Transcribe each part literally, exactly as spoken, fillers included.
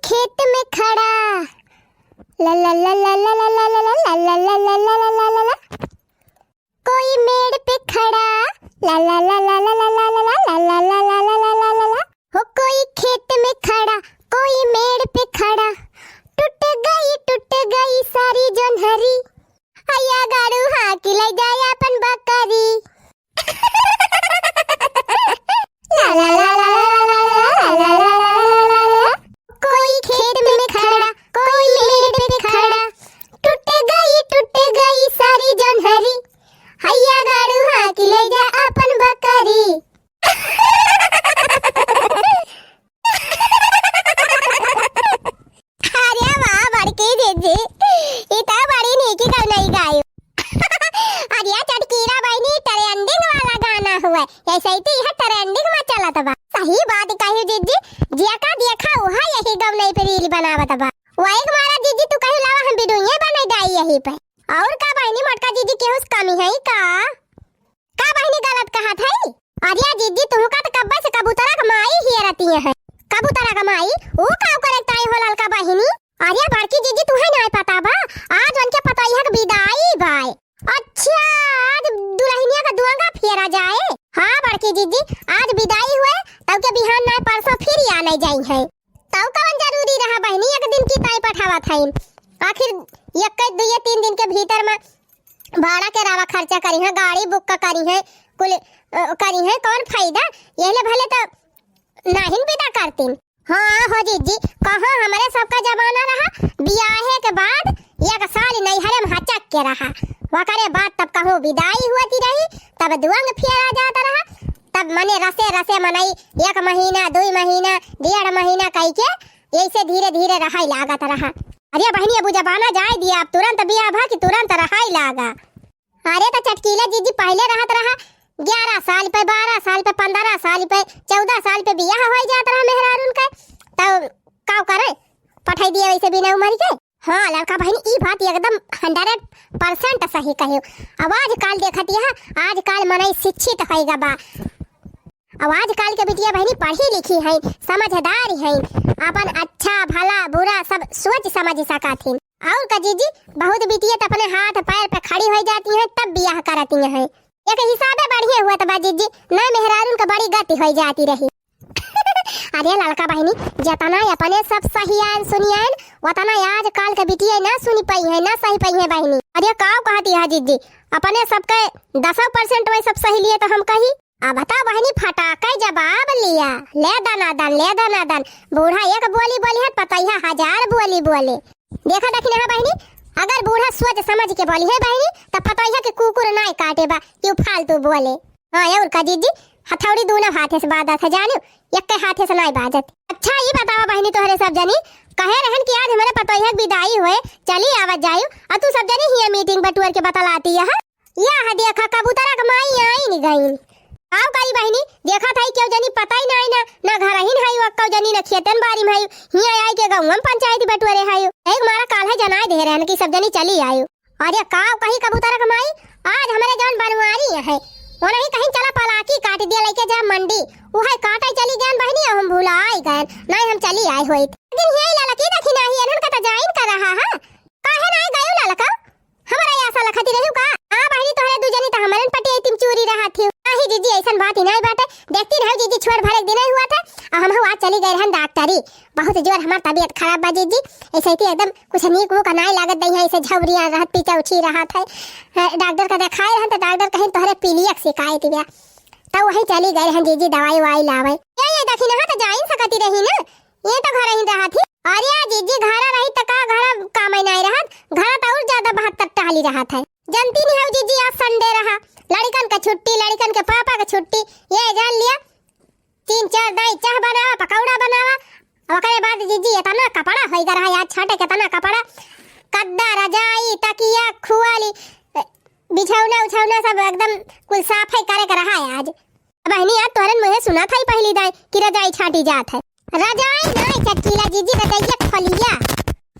खेत में खड़ा, ला ला ला ला ला ला ला ला ला ला ला ला ला ला ला ला ला ला। कोई मेड़ पे खड़ा, ला ला ला ला ला ला ला ला ला ला ला ला ला ला ला ला ला। हो कोई खेत में खड़ा, कोई मेड़ पे खड़ा, टूट गई, टूट गई सारी जोन्हरी। अइया गाड़ू हाँकी लइ जाए अपन बकरी। ला ला ला ला ला ला ला ला ला ला ला ला ला। कोई खेत में खड़ा, कोई मेड़ पे खड़ा, टूट गई, टूट गई सारी जोन्हरी। अइया गाड़ू हाँकी लइ जा अपन बकरी। अरे वाह बड़की जीजी, ई त बड़ी नीकी गवनई गायू। अरे चटकीला बहिनी, trending वाला गाना हुआ, ऐसे ही तो यह trending में चलत बा। सही बात कही जीजी, जेका देखा उहा यही गवनई पे reel बनावत बा। वही मारा जीजी, तू कहीं लावा हम video बनाई डाई यही पे। और का बहिनी, मोटका जीजी केहू से कमी है का? का बहिनी गलत कहत हई? अरे जीजी, तुहका त कब्बे से कबूतरा क माई हियरतिये है। कबूतरा क माई? ऊ का करे ताई हो ललका बहिनी? अरे बड़की जीजी, तुहे नाय पता बा, आज उनके पतोहिया क बिदाई बाय। अच्छा, आज दुलहिनिया क दुआंगा फेरा जाए? हाँ बड़की जीजी, आज बिदाई हुए, तब के बिहान नाय परसों फिर आने जाई है। तब कवन जरूरी रहा बहिनी, एक दिन की ताई पठावत हईन। आखिर एक, दुइये, तीन दिन के भीतर में भाड़ा के रावा खर्चा करी है, गाड़ी book का करी है, कुल, अ, करी है, कौन फायदा? यहले भले तो नाहिन विदा करतीन। हाँ हो जीजी, कहाँ हमरे सबका जमाना रहा, बियाहे के बाद एक साल नैहरे में हचक के रहा, ओकरे बाद तब कहूँ विदाई होती रही, तब दुआंग फेरा जात रहा, तब मने रसे रसे मनई एक महीना, दुई महीना, डेढ़ महीना कही के ऐसे धीरे धीरे रहाई लागत रहा। अरे बहिनी, अब उ जमाना जाए दिया, अब तुरंत बियाह भा कि तुरंत रहाई लागा। अरे त चटकीला जीजी, पहिले रहत रहा ग्यारह साल पे, बारह साल पे, पन्द्रह साल पे, चौदह साल पे बियाह होइ जात रहा मेहरारून के, तब काव करे, पठाई दिया वैसे बिना उमर के। हाँ ललका बहिनी, ई बात एकदम hundred percent सही कहे। अब आजकाल देखत यह, आजकाल मनई शिक्षित होइगा बा। अब आजकाल के बिटिया बहिनी पढ़ी लिखी हैं, समझदार हैं, अपन अच्छा भला बुरा सब सोच समझ सकत हैं। और का जीजी, बहुत बिटिया त अपने हाथ पैर पे खड़ी होइ जाती हैं, तब बियाह करती हैं। एक हिसाबे बढ़िया हुआ त बा जीजी, ना मेहरारून का बड़ी गति होइ जाती रही। अरे ललका बहिनी, जतना अपने सब सहियान सुनियान, वतना आजकाल के बिटिया ना सुनी पाई है, ना सही पाई है बहिनी। अरे काव कहती है जीजी, अपने सबके दसो percent वही सब सही लिए तो हम कही। अब बताओ बहिनी, फटाके जवाब लिया, ले दनादन, ले दनादन। बूढ़ा एक बोली बोली है, पतोहिया हजार बोली बोले। देखा देखी ना बहिनी, अगर बूढ़ा सोच समझ के बोली है बहिनी, त पतोहिया के कुकुर नाय काटे बा, क्यों फालतू बोले। हाँ, और का जीजी, हथौड़ी दूनो हाथे से बाजत है, जानियो, एक्के हाथे से नाय बाजत। अच्छा, ई बतावा बहिनी, तोहरे सब जनी कहे रहन कि आज हमरे पतोहिया के बिदाई होए, चली आवत जायु, और तू सब जनी हिया meeting बटुअर के बतलाती है। या है देखा, कबूतरा के माई आइन गइन। काव करी बहिनी, देखत है क्यों जनी पता ही नाय ना, ना घरहिन है वो क्यों जनी, ना खेतन बारी में है, हिया आई के गाँव में पंचायती बटुअरे है। एक मारा काल है जनाए दे रहन कि सब जनी चली आयु। अरे काव कही कबूतरा के माई, आज हमरे जौन बनवारी है, वो नहीं कहीं चला पलाकी काट दिया, लेके जा मंडी, वो है काटे चली गयन बहिनी, हम भुलाई गयन, नहीं हम चली आए होइत। लेकिन ये ललकी देखी नाही, एनहन का त जाइन का रहा है, काहे नाय गयो ललका? हमरा ऐसा लखती रही का? हाँ बहिनी, तोहरे दू जनी त हमरन पटिया तिम चूरी रहा थी। नाही जीजी, ऐसन बात ही नाय बाटे, देखती नहीं जीजी, छोड़ भरे दिन ही हुआ था, और हम हुआ चली गए रहन डॉक्टरी, बहुत जोर हमार तबीयत खराब बा जीजी, ऐसे ही एकदम कुछ नीक वो का नाय लागत दई है, ऐसे झवरिया रहत, पीछा उछी रहत है। अ, डॉक्टर का देखाए रहन त डॉक्टर कहीं तोहरे पीलिया के शिकायत बा। तब वही चली गए रहन जीजी दवाई वाई लावे। ये, ये देखी ना त जाइन सकती रही ना, ये त घर ही रहत ही। अरे जीजी घर रही त का घर काम ही नाय रहत, घर त और ज्यादा बहत्तर टहली रहत है। जनती नहीं हो जीजी, आज Sunday रहा, लड़िकन का छुट्टी, लड़िकन के पापा का छुट्टी, ये जान लिया। तीन चार दाई चाह बनावा, पकौड़ा बनावा। ओकरे बाद जीजी इतना कपड़ा होइगा रहा यार, छाटे कितना कपड़ा, गद्दा, रजाई, तकिया, खुआली, बिछौना उछौना सब एकदम कुल साफे करे के रहा है आज। बहिनी यार, तोहरन मुँहे सुना था ही पहली दाई कि रजाई छाटी जात है। रजाई नाय चटकीला जीजी, रजाइया खोलिया।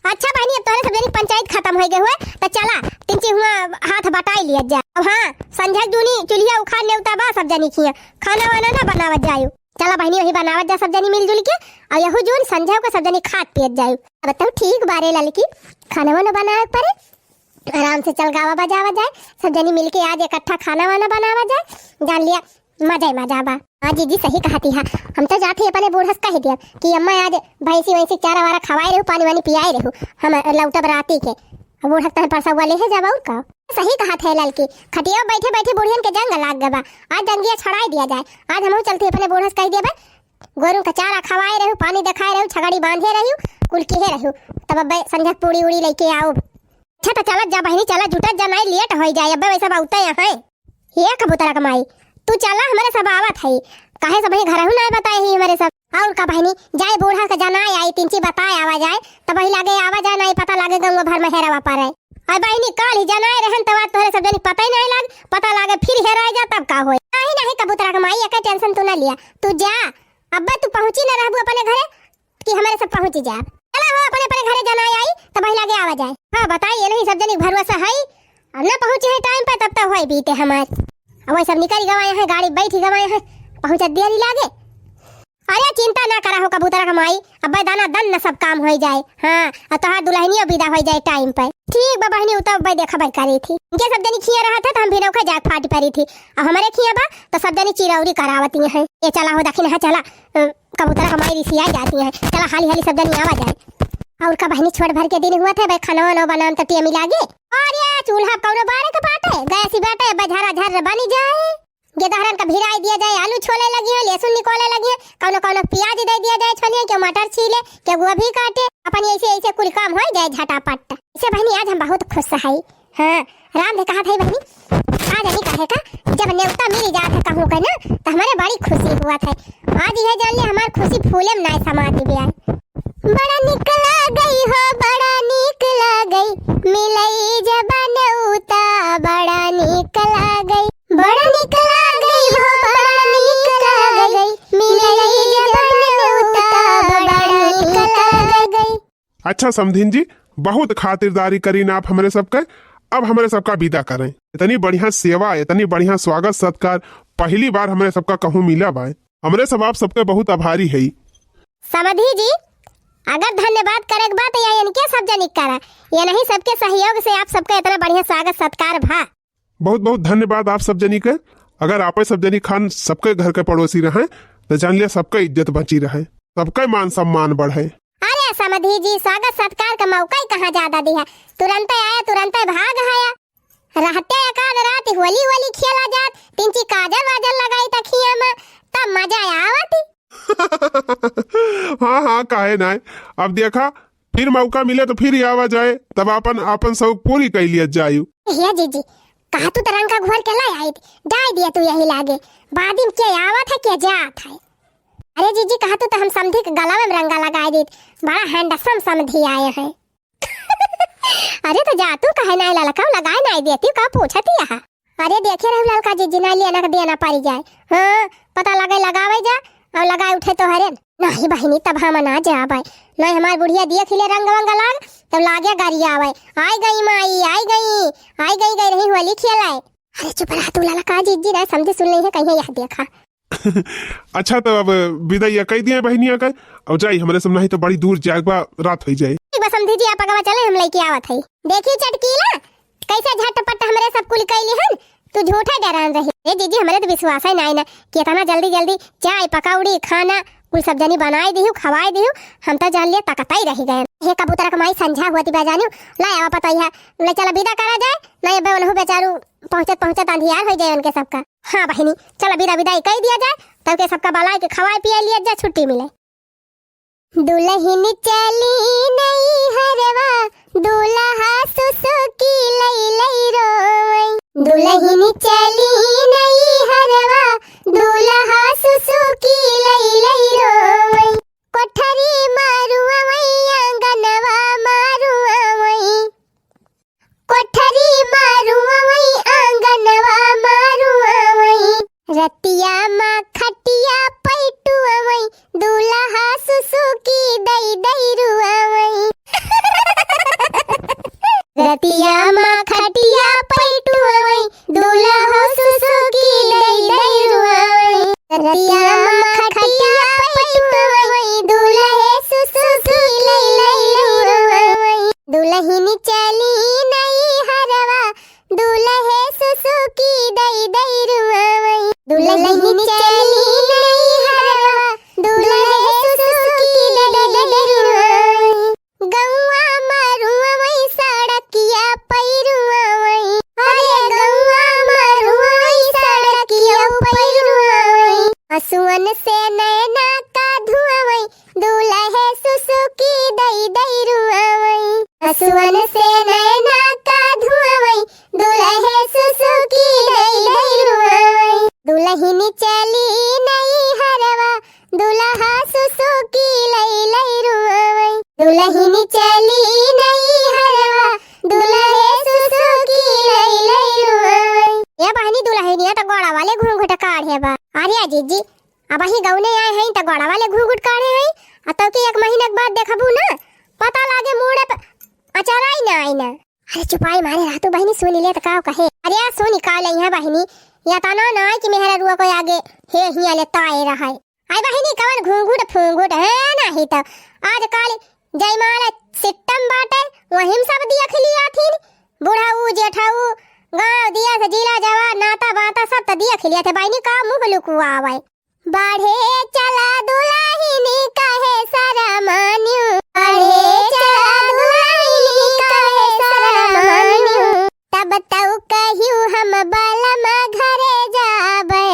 अच्छा बहिनी, अब तोहरे सब जनी पंचायत खत्म होइ गए हुए, त चला तिनची हुआ हाथ बटाई लिया जा। अब हाँ, संझा दूनी चुल्हिया उखाड़ नेवता बा सब जनी खिया, खाना वाना ना बनावत जायु। चला बहिनी, वही बनावत जा सब जनी मिलजुल के, अउ यहू जून संझा को सब जनी खात पियत जाई। अब तो ठीक बारे ललकी, खाना वाना बनावे परे, आराम से चल गावा बजावा जाए, सब जनी मिलके आज इकट्ठा खाना वाना बनावा जाए, जान लिया मजा ही मजा बा। हाँ जीजी सही कहती है, हम तो जात ही अपने बूढ़ा से कह दिया कि अम्मा आज भैंसी वैंसी चारा वारा खवाए रहू, पानी वानी पियाए रहू, हम लौटब राती के, अब बूढ़ा के तहन परसौआ लेहे जाबा और का। सही कहत है ललकी, खटिया बैठे बैठे बुढ़ियन के जंग लाग गबा, आज जंगिया छड़ाई दिया जाए, आज हमहू चलती अपने बूढ़ा से कह दिया बा, गोरू का चारा खवाए रहू, पानी देखाए रहू, छगड़ी बांधे रहू, कुल किहे रहू, तब अब्बे संझा के पूड़ी उड़ी लेके आओ। अच्छा तो चलत जा बहिनी, चला जुटत जा, नाई लेट होई जाए, अब्बे वैसे बहुते यहाँ है। ये कबूतरा के माई, तू चला, हमरे सब आवत है, काहे सब ही घरहू नाई बताए ही हमरे सब। और का बहिनी, जाए बूढ़ा के जनाए आई, तिनची बताए आवा जाए, तब वही लागे आवा जाए, नाई पता लागे गंगो भर में हेरवा पर है। और बहिनी काल ही जनाए रहन तब आज तोहरे सब जनी पता ही नाई लाग, पता लागे फिर हेराए जा तब का होए। नहीं नहीं कबूतरा के माई, एके tension तू ना लिया, तू जा, अब्बे तू पहुँची ना रहबू अपने घरे, कि हमरे सब पहुँची जाब। चला हो, अपने अपने घरे जनाए आई, तब वही लागे आवा जाए। हाँ, बताई, ये नहीं सब जनी के भरोसा है, अब ना पहुँची है time पे, तब तो होई बीते हमार। अब वही सब निकल गवाए हैं, गाड़ी बैठ गवाए हैं, पहुँचत देरी लागे। अरे चिंता ना करा हो कबूतरा के माई, अब्बे दाना दन न सब काम होई जाए। हाँ, अब तोहार दुल्हनियो विदा होई जाए time पे। ठीक बा बहिनी, उ तो अब्बे देखा भाई करी थी, इनके सब जनी खिया रहा था तो हम भी नौका जाग फाटी परी थी, अब हमरे खिया बा तो सब जनी चिरौरी करावती हैं। ये चला हो दखिन, हाँ चला, अ, कबूतरा के माई रिसिया जाती है। चला हाली हाली सब जनी आवा जाए। और का बहिनी, छोट भर के दिन हुआ था, भाई खाना वाना बनान तो टेम लागे। अरे चूल्हा कौनो बारे के बाटे, गैस ही बाटे, भाई झरा झर बनी जाए। गेदहरन का भिराई दिया जाए, आलू छोले लगी है, लहसुन निकोले लगी है, कौनो कौनो प्याज दे दिया जाए छोलिया, के मटर छीले, के गोभी काटे, अपन ऐसे ऐसे कुल काम हो जाए झटापट। इसे बहिनी आज हम बहुत खुश है। हाँ, राम दे कहा था बहिनी, आज अभी कहे का जब न्योता मिल जात है कहूँ का ना, तो हमारे बड़ी खुशी हुआ था। आज यह जान ले हमार खुशी फूले में नाय समाती भी आए। बड़ा निक लागई हो, बड़ा निक लागई, मिलई जब न्योता, बड़ा निक लागई। बड़ा निक लागई हो, बड़ा निक लागई, मिलई जब न्योता, बड़ा निक लागई। अच्छा समधिन जी, बहुत खातिरदारी करीन आप हमरे सबके। अब हमरे सबका विदा करें। इतनी बढ़िया सेवा, इतनी बढ़िया स्वागत सत्कार पहली बार हमरे सबका कहूँ मिला बाय। हमरे सब आप सबके बहुत आभारी है। समधी जी, अगर धन्यवाद करे के बा तो या इनके सब जनी करा, ये नहीं सबके सहयोग से आप सबके इतना बढ़िया स्वागत सत्कार भा। बहुत बहुत धन्यवाद आप सब जनी के। अगर आपे सब जनी खान सबके घर के पड़ोसी रहे, तो जान लिया सबके इज्जत बची रहे, सबके मान सम्मान बढ़े। अरे समधी जी, स्वागत सत्कार का मौका ही कहाँ ज्यादा दिहा, तुरंते आया, तुरंते भाग आया। रहते एकाध रात होली होली खेला जात, तिनची काजर वाजर लगाई तखिया में, तब मजा आवत। हाँ, हाँ, काहे नाय। अब देखा, फिर मौका मिले तो फिर आवा जाए, तब आपन, आपन शौक पूरी कइ लिया जायु। हे जीजी, कहा तू तो रंग का घोर के लाई आई, जाए दिया तू यही लागे, बादिम के आवत है, के जात है। अरे जीजी, कहा तू तो हम समधी के गला में रंगा लगाए देत, बड़ा handsome समधी आए हैं। अरे तो जा तू, कहे नाय ललका, लगाए नाय देती, का पूछती यहाँ? अरे देखे रहू ललका जीजी, नाय लेना के देना पड़ी जाए। हाँ, पता लगे लगावे जा, और लगाए उठे तो हरे। नहीं बहिनी, तब हम ना जाबे। नहीं हमार बुढ़िया देख ले रंग वंग लाग, तब लागे गारी आवे। आई गई माई, आई गई, आई गई, गई रही होली खेलाए। अरे चुप रहा तू ललका जीजी, ना समधी सुन ली है, कहीं यह देखा। अच्छा, तो अब विदाई कह दिए बहनिया का, अब जाई हमरे सब, नहीं तो बड़ी दूर जाए के बा, रात हो जाए। ठीक बा समधी जी, आप अगवा चले, हम लेके आवत है। देखी चटकीला, कैसे झटपट हमरे सब कुल कैली हन, तू झूठा डरान रही। ए जीजी, हमरे तो विश्वास है नाई ना कि इतना जल्दी जल्दी चाय, पकौड़ी, खाना, कुल सब जनी बनाए दिहू, खवाए दिहू, हम तो जान लिया तकता ही रह गए। हे कबूतर के माई, संझा हुआ ती बजानू, ला आवा पता है, ले चला विदा करा जाए, नहीं अबे उनहु बेचारू पहुँचत पहुँचत अंधियार हो जाए उनके सबका। हाँ बहिनी, चला विदा विदाई कह दिया जाए, तब के सबका बलाए के खवाए पियाए लिया जाए, छुट्टी मिले। दुलहिन चली नैहरवा, दुलहा सुसुकी लई लई रोवई। दुलहिन चली नैहरवा, दुलहा सुसुकी लई लई रोवई। कोठरी मारुवई, आंगनवा मारुवई। कोठरी मारुवई, आंगनवा मारुवई। रतिया मा खटिया पैटुवई, दुलहा सुसुकी दई दई रुवई। रतिया मा खटिया पैटुवई, दुलहा सुसुकी दई दई रुवई। रतिया मा खटिया पैटुवई, दुलहा दई दई रुआवई। असुवन से नैना का धुआवई, दुलहे सुसुकी दई दई रुआवई। दुलहिन चली नैहरवा, दुलहा सुसुकी लई लई रुआवई। दुलहिन चली नैहरवा, दुलहे सुसुकी लई लई रुआवई। ए बहिनी, दुलहिनिया त गोड़वा ले घूंघट काढ़े बा। अरे जिज्जी, अबहीं गौने आए हईं त गोड़वा ले घूंघट काढ़े हईं, आ तउ के एक महीना के बाद देखबू ना, पता लागे मूड़े पे अचराई ना आई ना। अरे चुपाई मारे रह तू बहिनी, सुनी ले त का कहे। अरे आ सुनी का ले है बहिनी, या तना ना आई कि मेहरा रुआ को आगे हे हिया ले ताए रहा है। आई बहिनी कवन घूंघट फूंघट है नाही त आजकल जयमाला सिस्टम बाटे, वहिम सब देख लिया थिन। बुढ़ऊ जेठऊ गाँव दिया से जिला जवार नाता बाता सब त देख लिया थे बहिनी, का मुँह लुकुआवे। बढ़े चला दुलहिनी कहे सरमान्यू, बढ़े चला दुलहिनी कहे सरमान्यू। तब तउ कहियो हम बलम घरे जाबे,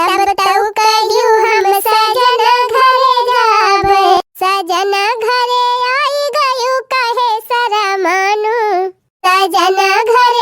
तब तउ कहियो हम सजन घरे जाबे। सजन घरे आई गयो कहे सरमान्यू, सजन घरे